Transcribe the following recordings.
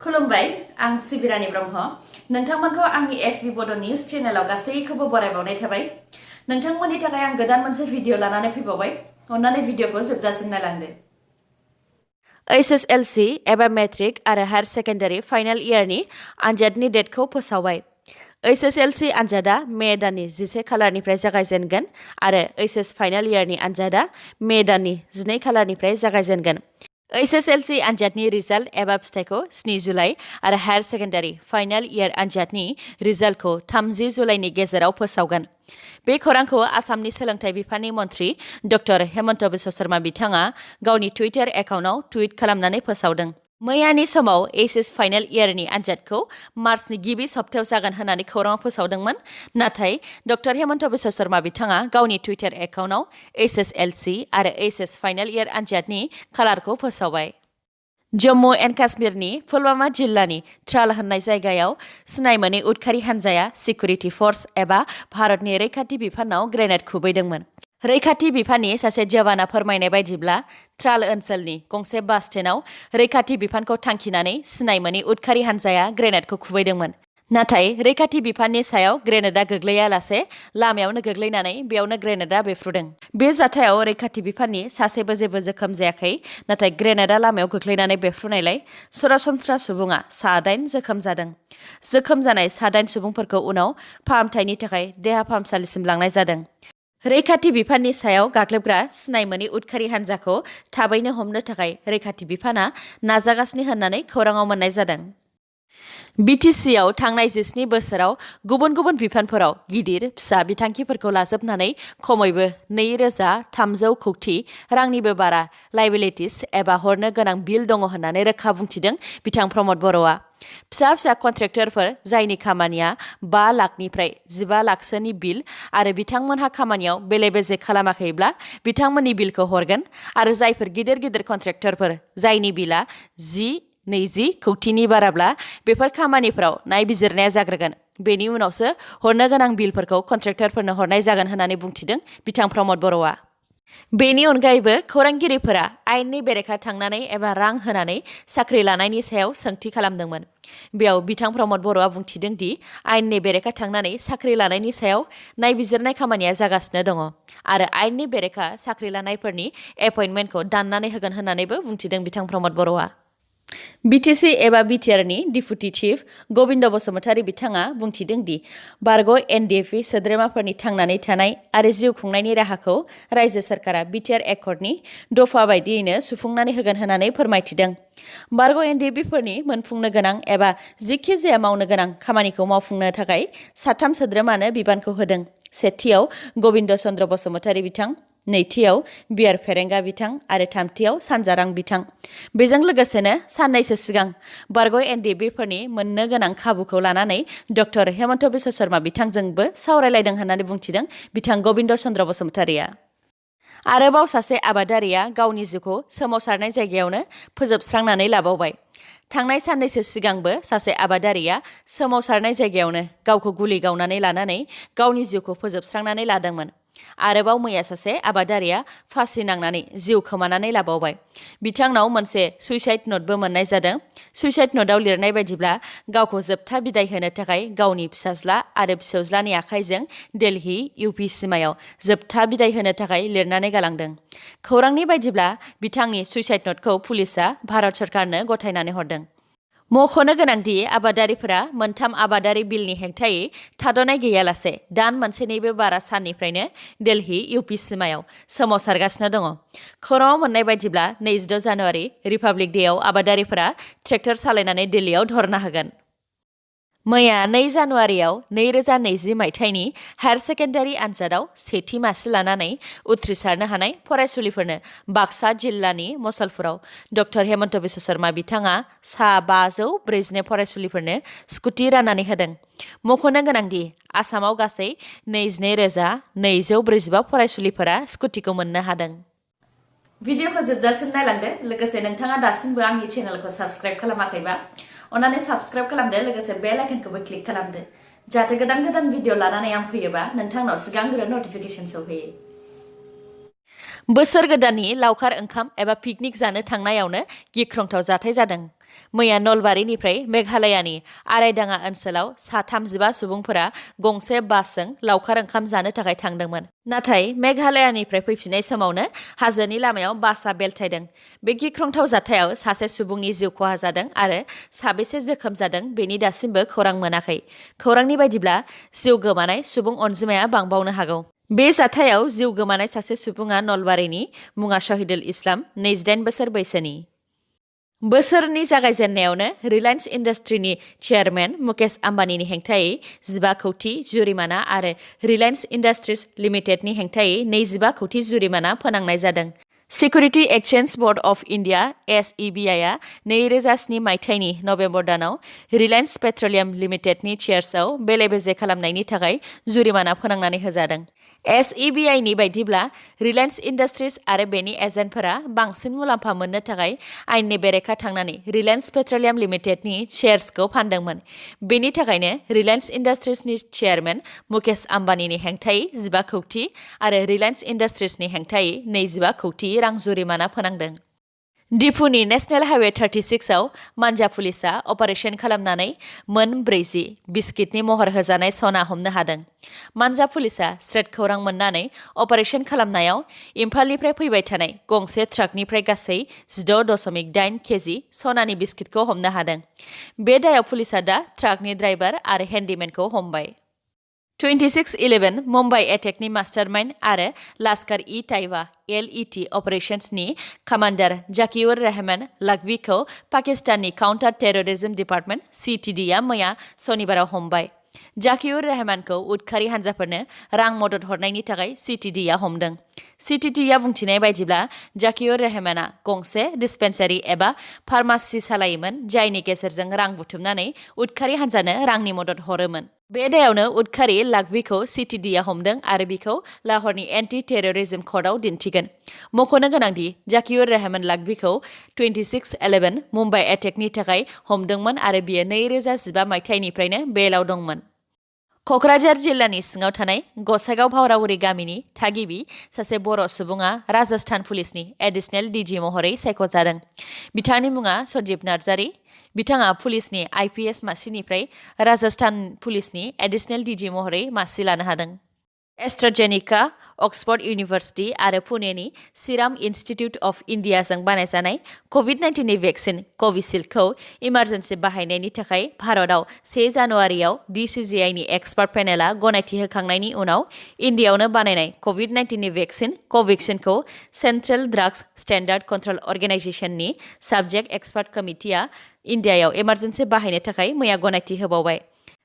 खुलुमबाय आं सिबिरानि ब्रह्म नोंथांमोनखौ आंनि एसबी बड' निउज चेनेलाव गासैखौबो बरायबावनाय थाबाय नोंथांमोननि थाखाय आं गोदान मोनसे भिडिअ लानानै फैबावबाय अन्नानै भिडिअखौ जोबजासिम नायलांदो एसएसएलसी एबा मेट्रिक आरो हायर सेकेन्डारि फाइनाल इयारनि आनजादनि डेटखौ फोसावबाय एसएसएलसी आनजादा मे दाननि 11 खालारनिफ्राय जागायजेनगोन आरो एचएस फाइनाल इयारनि आनजादा मे दाननि 12 खालारनिफ्राय जागायजेनगोन एसएसएलसी आनजादनि रिजाल्ट एबा फिथाइखौ 7 जुलाइ आरो हायर सेकेन्डारि फाइनाल इयार आनजादनि रिजाल्टखौ 30 जुलाइनि गेजेराव फोसावगोन बे खौरांखौ आसामनि सोलोंथाइ बिफाननि मन्थ्रि डक्टर हेमन्त बिश्व शर्मा बिथाङा गावनि टुइटार एकाउन्टआव टुइट खालामनानै फोसावदों मैयानि समाव एचएस फाइनाल इयारनि आनजादखौ मार्चनि गिबि सप्तायाव जागोन होननानै खौराङाव फोसावदोंमोन नाथाय डक्टर हेमन्त बिश्व शर्मा बिथाङा गावनि टुइटार एकाउन्टआव एसएसएलसी आरो एचएस फाइनाल इयार आनजादनि खालारखौ फोसावबाय जम्मु एन्ड काश्मीरनि पुलवामा जिल्लानि ट्राल होननाय जायगायाव सिनाय मोनै उदखारि हान्जाया सिकिउरिटि फर्स एबा भारतनि रैखाथि बिफानाव ग्रेनेड खुबैदोंमोन रैखाथि बिफाननि सासे जवाना फोरमायनाय बायदिब्ला ट्राल ओनसोलनि गंसे बास स्टेन्डआव रैखाथि बिफानखौ थांखिनानै सिनाय मोनै उदखारि हान्जाया ग्रेनेडखौ खुबैदोंमोन नाथाय रैखाथि बिफाननि सायाव ग्रेनेडा गोग्लैयालासे लामायावनो गोग्लैनानै बेयावनो ग्रेनेडा बेफ्रुदों बे जाथायाव रैखाथि बिफाननि सासेबो जेबो जोखोम जायाखै नाथाय ग्रेनेडा लामायाव गोग्लैनानै बेफ्रुनायलाय सरासनस्रा सुबुङा 9 जोखोम जादों जोखोम जानाय 9 सुबुंफोरखौ उनाव फाहामथायनि थाखाय देहा फाहामसालिसिम लांनाय जादों रैखाथि बिफाननि सायाव गाग्लोबग्रा सिनाय मोनै उदखारि हान्जाखौ थाबैनो हमनो थाखाय रैखाथि बिफाना नाजागासिनो होननानै खौराङाव मोननाय जादों बिटिसिआव थांनाय 17 बोसोराव गुबुन गुबुन बिफानफोराव गिदिर फिसा बिथांखिफोरखौ लाजोबनानै खमैबो 2300 कौटि रांनिबो बारा लायबिलिटिस एबा हरनो गोनां बिल दङ होननानै रोखा बुंथिदों बिथां प्रमद बर'आ फिसा फिसा कन्ट्रेक्टरफोर जायनि खामानिया 5 लाखनिफ्राय 15 लाखसोनि बिल आरो बिथांमोनहा खामानियाव बेले बेजे खालामाखैब्ला बिथांमोननि बिलखौ हरगोन आरो जायफोर गिदिर गिदिर कन्ट्रेक्टरफोर जायनि बिला 10-20 कौटिनि बाराब्ला बेफोर खामानिफोराव नायबिजिरनाया जाग्रोगोन बेनि उनावसो हरनो गोनां बिलफोरखौ कन्ट्रेक्टरफोरनो हरनाय जागोन होननानै बुंथिदों बिथां प्रमद बर'आ बेनि अनगायैबो खौरांगिरिफोरा आयेननि बेरेखा थांनानै एबा रां होनानै साख्रि लानायनि सायाव सोंथि खालामदोंमोन बेयाव बिथां प्रमद बर'आ बुंथिदों दि आयेननि बेरेखा थांनानै साख्रि लानायनि सायाव नायबिजिरनाय खामानिया जागासिनो दङ आरो आयेननि बेरेखा साख्रि लानायफोरनि एपइन्टमेन्टखौ दाननानै होगोन होननानैबो बुंथिदों बिथां प्रमद बर'आ बिटिसि एबा बिटिआरनि डिपुटि चिफ गबिन्द बसुमतारी बिथाङा बुंथिदों दि बारग' एनडिएफि सोद्रोमाफोरनि थांनानै थानाय आरो जिउ खुंनायनि राहाखौ रायजो सोरखारा बिटिआर एकर्डनि दफा बायदियैनो सुफुंनानै होगोन होननानै फोरमायथिदों बारग' एनडिएफिफोरनि मोनफुंनो गोनां एबा जिखि जाया मावनो गोनां खामानिखौ मावफुंनो थाखाय 3 सोद्रोमानो बिबानखौ होदों सेथियाव गबिन्द चन्द्र बसुमतारी बिथां नैथियाव बिआर फेरेंगा बिथां आरो थामथियाव सानजारां बिथां बेजों लोगोसेनो साननैसो सिगां बारग' एनडिएफिफोरनि मोननो गोनां खाबुखौ लानानै डक्टर हेमन्त बिश्व शर्मा बिथांजोंबो सावरायलायदों होननानै बुंथिदों बिथां गबिन्द चन्द्र बसुमतारीया आरोबाव सासे आबादारिया गावनि जिउखौ सोमावसारनाय जायगायावनो फोजोबस्रांनानै लाबावबाय थांनाय साननैसो सिगांबो सासे आबादारिया सोमावसारनाय जायगायावनो गावखौ गुलि गावनानै लानानै गावनि जिउखौ फोजोबस्रांनानै लादोंमोन आरोबाव मैया सासे आबादारिया फासि नांनानै जिउ खोमानानै लाबावबाय बिथांनाव मोनसे सुइसाइड नटबो मोननाय जादों सुइसाइड नटआव लिरनाय बायदिब्ला गावखौ जोबथा बिदाय होनो थाखाय गावनि फिसाज्ला आरो फिसौज्लानि आखाइजों दिल्ली इउपि सीमायाव जोबथा बिदाय होनो थाखाय लिरनानै गालांदों खौरांनि बायदिब्ला बिथांनि सुइसाइड नटखौ पुलिसआ भारत सरकारनो गथायनानै हरदों मख'नो गोनांदि आबादारिफोरा 3 आबादारि बिलनि हेंथायै थाद'नाय गैयालासे दान मोनसेनिबो बारा साननिफ्रायनो दिल्ली इउपि सीमायाव सोमावसारगासिनो दङ खौराङाव मोननाय बायदिब्ला 26 जानुवारि रिपाब्लिक डेआव आबादारिफोरा ट्रेक्टर सालायनानै दिल्लीयाव धरना होगोन मैया 2 जानुवारियाव 2020 मायथाइनि हायर सेकेन्डारि आनजादाव सेथि मासि लानानै उथ्रिसारनो हानाय फरायसुलिफोरनो बाक्सा जिल्लानि मसलपुराव डक्टर हेमन्त बिश्व शर्मा बिथाङा सा 542 फरायसुलिफोरनो स्कुटि राननानै होदों मख'नो गोनांदि आसामाव गासै 22,245 फरायसुलिफोरा स्कुटिखौ मोननो हादों भिडिअखौ जोबजासिम नायलांदो लोगोसे नोंथाङा दासिमबो आंनि चेनेलखौ साबस्क्राइब खालामाखैबा अन्नानै साबस्क्राइब खालामदो लोगोसे बेल आइकनखौबो क्लिक खालामदो जाहाथे गोदान गोदान भिडिअ लानानै आं फैयोबा नोंथांनाव सिगांग्रो नटिफिकेसन सौहैयो बोसोर गोदाननि लावखार ओंखाम एबा पिकनिक जानो थांनायावनो गिख्रंथाव जाथाय जादों मैया नलबारिनिफ्राय मेघालयानि आरायदाङा ओनसोलाव सा 35 सुबुंफोरा गंसे बासजों लावखार ओंखाम जानो थाखाय थांदोंमोन। नाथाय मेघालयानिफ्राय फैफिननाय समावनो हाजोनि लामायाव बासआ बेलथायदों। बे गिख्रंथाव जाथायाव सासे सुबुंनि जिउ खहा जादों आरो साबेसे जोखोम जादों बेनि दासिमबो खौरां मोनाखै। खौरांनि बायदिब्ला जिउ गोमानाय सुबुं अनजिमाया बांबावनो हागौ। बे जाथायाव जिउ गोमानाय सासे सुबुङा नलबारिनि मुङा शहीदुल इस्लाम 28 बोसोर बैसोनि। बोसोरनि जागायजेननायावनो रिलायन्स इन्डास्ट्रीनि चेयारमेन मुकेश आम्बानीनि हेंथायै 15 कौटि जुरिमाना आरो रिलायन्स इन्डास्ट्रीज लिमिटेडनि हेंथायै 25 कौटि जुरिमाना फोनांनाय जादों। Security exchange board of India (SEBI) आ 2007 मायथाइनि नबेम्बर दानाव रिलायन्स पेट्रलियाम लिमिटेडनि शेयार्सआव बेले-बेजे खालामनायनि थाखाय जुरिमाना फोनांनानै होजादों। SEBI नि बायदिब्ला रिलायन्स इन्डास्ट्रीज आरो बेनि एजेन्टफोरा बांसिन मुलाम्फा मोननो थाखाय आयेननि बेरेखा थांनानै रिलायन्स पेट्रलियाम लिमिटेडनि शेयार्सखौ फानदोंमोन। बेनि थाखायनो रिलायन्स इन्डास्ट्रीजनि चेयारमेन मुकेश आम्बानीनि हेंथायै 15 कौटि आरो रिलायन्स इन्डास्ट्रीजनि हेंथायै 25 कौटि रां जुरिमाना फोनांदों। दिफुनि नेशनेल हाइवे 36 आव मानजा पुलिसआ अपारेशन खालामनानै मोन 40 बिस्किटनि महर होजानाय सना हमनो हादों। मानजा पुलिसआ स्रेड खौरां मोननानै अपारेशन खालामनायाव इम्फालनिफ्राय फैबाय थानाय गंसे ट्राकनिफ्राय गासै 16.8 केजि सनानि बिस्किटखौ हमनो हादों। बे दायाव पुलिसआ दा ट्राकनि ड्राइभार आरो हेन्डीमेनखौ हमबाय। 26/11 मुम्बाइ एटेकनि मास्टारमाइन्ड आरो लाश्कार-इ-ताइबा (LET) अपारेशन्सनि कामान्डार जाकिउर रहमान लाखवीखौ पाकिस्ताननि काउन्टार टेररिज्म डिपार्टमेन्ट (CTD) आ मैया सनिबाराव हमबाय। जाकिउर रहमानखौ उदखारि हान्जाफोरनो रां मदद हरनायनि थाखाय CTD आ हमदों। CTD आ बुंथिनाय बायदिब्ला जाकिउर रहमाना गंसे डिस्पेन्सारि एबा फार्मासि सालायोमोन जायनि गेजेरजों रां बुथुमनानै उदखारि हान्जानो रांनि मदद हरोमोन। बे दायावनो उदखारि लाखवीखौ CTD आ हमदों आरो बिखौ लाहौरनि एन्टि टेररिज्म कर्टआव दिन्थिगोन। मख'नो गोनांदि जाकिउर रहमान लाखवीखौ 26/11 मुम्बाइ एटेकनि थाखाय हमदोंमोन आरो बियो 2015 मायथाइनिफ्रायनो बेलआव दंमोन। क'क्राझार जिल्लानि सिङाव थानाय गसाइगाव भावरावुरि गामिनि थागिबि सासे बर' सुबुङा राजस्थान पुलिसनि एडिशनेल DG महरै सायख'जादों। बिथांनि मुङा सन्जीब नार्जारी। बिथाङा पुलिसनि IPS मासिनिफ्राय राजस्थान पुलिसनि एडिशनेल DG महरै मासि लानो हादों। एस्ट्राजेनेका, अक्सफर्ड इउनिभार्सिटि आरो पुनेनि सिराम इन्स्टिट्युट अफ इन्डियाजों बानायजानाय कभिड-19 नि भेक्सिन कभिसिल्डखौ इमार्जेन्सि बाहायनायनि थाखाय भारतआव 1 जानुवारियाव DCGI नि एक्सपार्ट पेनेलआ गनायथि होखांनायनि उनाव इन्डियायावनो बानायनाय कभिड-19 नि भेक्सिन कभेक्सिनखौ सेन्ट्रेल ड्राग्स स्टेन्डार्ड कन्ट्रल अर्गेनाइजेशननि साबजेक्ट एक्सपार्ट कमिटिआ इन्डियायाव इमार्जेन्सि बाहायनो थाखाय मैया गनायथि होबावबाय।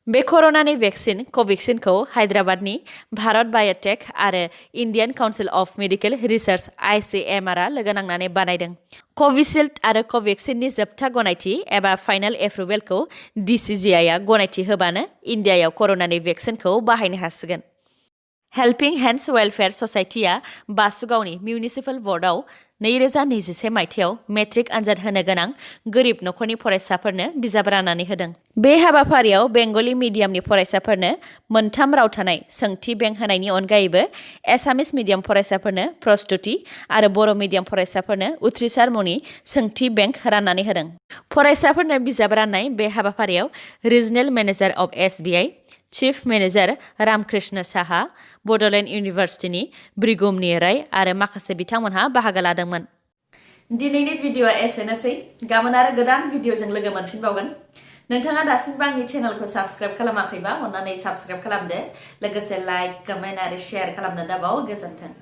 बे कर'नानि भेक्सिन कभेक्सिनखौ हायद्राबादनि भारत बाय'टेक आरो Indian council of medical research (ICMR) आ लोगो नांनानै बानायदों। कभिसिल्ड आरो कभेक्सिननि जोबथा गनायथि एबा फाइनाल एप्रुवेलखौ DCGI आ गनायथि होबानो इन्डियायाव कर'नानि भेक्सिनखौ बाहायनो हासिगोन। हेल्पिं हेन्ड्स वेलफेयार ससाइटिआ बासुगावनि मिउनिसिपेल बर्डआव 2021 मायथाइयाव मेट्रिक आनजाद होनो गोनां गोरिब नखरनि फरायसाफोरनो बिजाब राननानै होदों। बे हाबाफारियाव बेंगलि मिडियामनि फरायसाफोरनो मोनथाम राव थानाय सोंथि बेंक होनायनि अनगायैबो एसामिस मिडियाम फरायसाफोरनो प्रस्तुति आरो बर' मिडियाम फरायसाफोरनो उथ्रिसार मुंनि सोंथि बेंक राननानै होदों। फरायसाफोरनो बिजाब राननाय बे हाबाफारियाव regional manager of SBI, chief manager Ramakrishna Saha, Bodoland इउनिभार्सिटिनि भृगुमनि राय आरो माखासे बिथांमोनहा बाहागो लादोंमोन। दिनैनि भिडिअ'आ एसेनोसै। गाबोन आरो गोदान भिडिअ'जों लोगो मोनफिनबावगोन। नोंथाङा दासिमबो आंनि चेनेलखौ साबस्क्राइब खालामाखैबा अन्नानै साबस्क्राइब खालामदो। लोगोसे लाइक, कमेन्ट आरो शेयार खालामनो दाबाव। गोजोन्थों।